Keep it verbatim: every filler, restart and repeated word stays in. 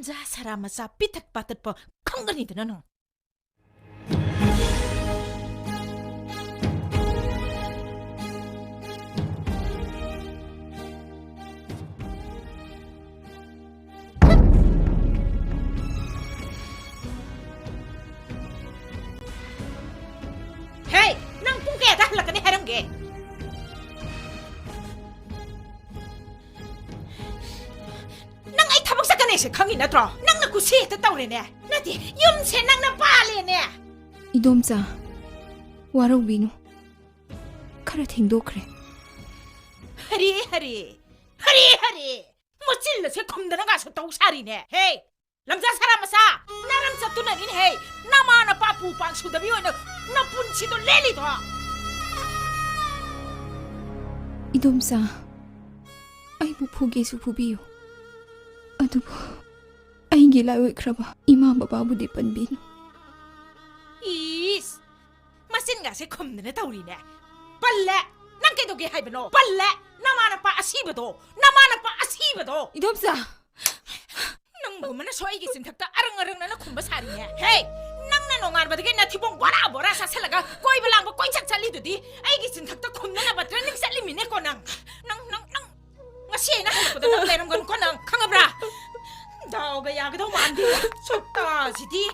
ꯂꯝꯖꯥ ꯁꯔꯥ ꯃꯆꯥ ꯄꯤꯊꯠ ꯄꯥꯊꯠꯄ ꯈꯪꯒꯅꯤꯗꯅ ꯅꯪ꯫ ꯍꯦ, ꯅꯪ ꯄꯨꯡ ꯀꯌꯥꯗ ꯍꯜꯂꯛꯀꯅꯤ ꯍꯥꯏꯔꯝꯒꯦ? ꯅꯪ ꯑꯩ ꯊꯕꯛ ꯆꯠꯀꯅꯦꯁꯦ ꯈꯪꯉꯤ ꯅꯠꯇ꯭ꯔꯣ? ꯅꯪꯅ ꯀꯨꯁꯤ ꯍꯦꯛꯇ ꯇꯧꯔꯦꯅꯦ꯫ ꯅꯠꯇꯦ, ꯌꯨꯝꯁꯦ ꯅꯪꯅ ꯄꯥꯜꯂꯦꯅꯦ꯫ ꯏꯗꯣꯝꯆꯥ, ꯋꯥꯔꯧꯕꯤꯅꯨ꯫ ꯈꯔ ꯊꯦꯡꯗꯣꯛꯈ꯭ꯔꯦ꯫ ꯍꯔꯦ, ꯍꯔꯦ, ꯍꯔꯦ, ꯍꯔꯦ꯫ ꯃꯆꯤꯜ ꯑꯁꯦ ꯈꯨꯝꯗꯅꯒꯁꯨ ꯇꯧ ꯁꯥꯔꯤꯅꯦ꯫ ꯍꯦ, ꯂꯝꯖꯥ ꯁꯔꯥ ꯃꯆꯥ, ꯅꯔꯝ ꯆꯠꯇꯨꯅꯅꯤꯅꯦꯍꯦ, ꯅꯃꯥ ꯅꯄꯥ ꯄꯨ ꯄꯥꯡ ꯁꯨꯗꯕꯤ ꯑꯣꯏꯅ ꯅꯄꯨꯟꯁꯤꯗꯣ ꯂꯦꯜꯂꯤꯗꯣ꯫ ꯏꯗꯣꯝꯆꯥ, ꯑꯩꯕꯨ ꯐꯨꯒꯦꯁꯨ ꯐꯨꯕꯤꯌꯨ, ꯑꯗꯨꯕꯨ ꯑꯩꯒꯤ ꯂꯥꯏ ꯑꯣꯏꯈ꯭ꯔꯕ ꯏꯃꯥ ꯕꯕꯥꯕꯨꯗꯤ ꯄꯟꯕꯤꯅꯨ꯫ ꯏꯁ! ꯃꯆꯤꯟꯒꯁꯦ ꯈꯨꯝꯗꯅ ꯇꯧꯔꯤꯅꯦ꯫ ꯄꯜꯂꯦ! ꯅꯪ ꯀꯩꯗꯧꯒꯦ ꯍꯥꯏꯕꯅꯣ? ꯄꯜꯂꯦ! ꯅꯃꯥ ꯅꯄꯥ ꯑꯁꯤꯕꯗꯣ! ꯅꯃꯥ ꯅꯄꯥ ꯑꯁꯤꯕꯗꯣ! ꯏꯗꯣꯝꯆꯥ! ꯅꯪꯒꯨꯝꯕꯅꯁꯨ ꯑꯩꯒꯤ ꯆꯤꯟꯊꯛꯇ ꯑꯔꯪ ꯑꯔꯪꯅꯅ ꯈꯨꯝꯕ ꯁꯥꯔꯤꯅꯦ꯫ ꯍꯦ! ꯅꯪꯅ ꯅꯣꯡꯉꯥꯟꯕꯗꯒꯤ ꯅꯊꯤꯕꯣꯡ ꯕꯣꯔꯥ ꯕꯣꯔꯥ ꯁꯥꯁꯜꯂꯒ ꯀꯣꯏꯕ ꯂꯥꯡꯕ ꯀꯣꯏꯆꯠ ꯆꯠꯂꯤꯗꯨꯗꯤ ꯑꯩꯒꯤ ꯆꯤꯟꯊꯛꯇ ꯈꯨꯝꯅꯅꯕ training ꯆꯠꯂꯤꯃꯤꯅꯦꯀꯣ ꯅꯪ꯫ ꯅꯪ, ꯅꯪ, ꯅꯪ ꯉꯁꯤ ꯑꯩꯅ ꯍꯜꯂꯛꯄꯗ ꯅꯪ ꯂꯩꯔꯝꯒꯅꯨꯀꯣ ꯅꯪ, ꯈꯪꯉꯕ꯭ꯔꯥ? ꯗꯥꯎꯒ ꯌꯥꯒꯗꯧ ꯃꯥꯟꯗꯦ꯫ ꯁꯛꯇꯥꯁꯤꯗꯤ꯫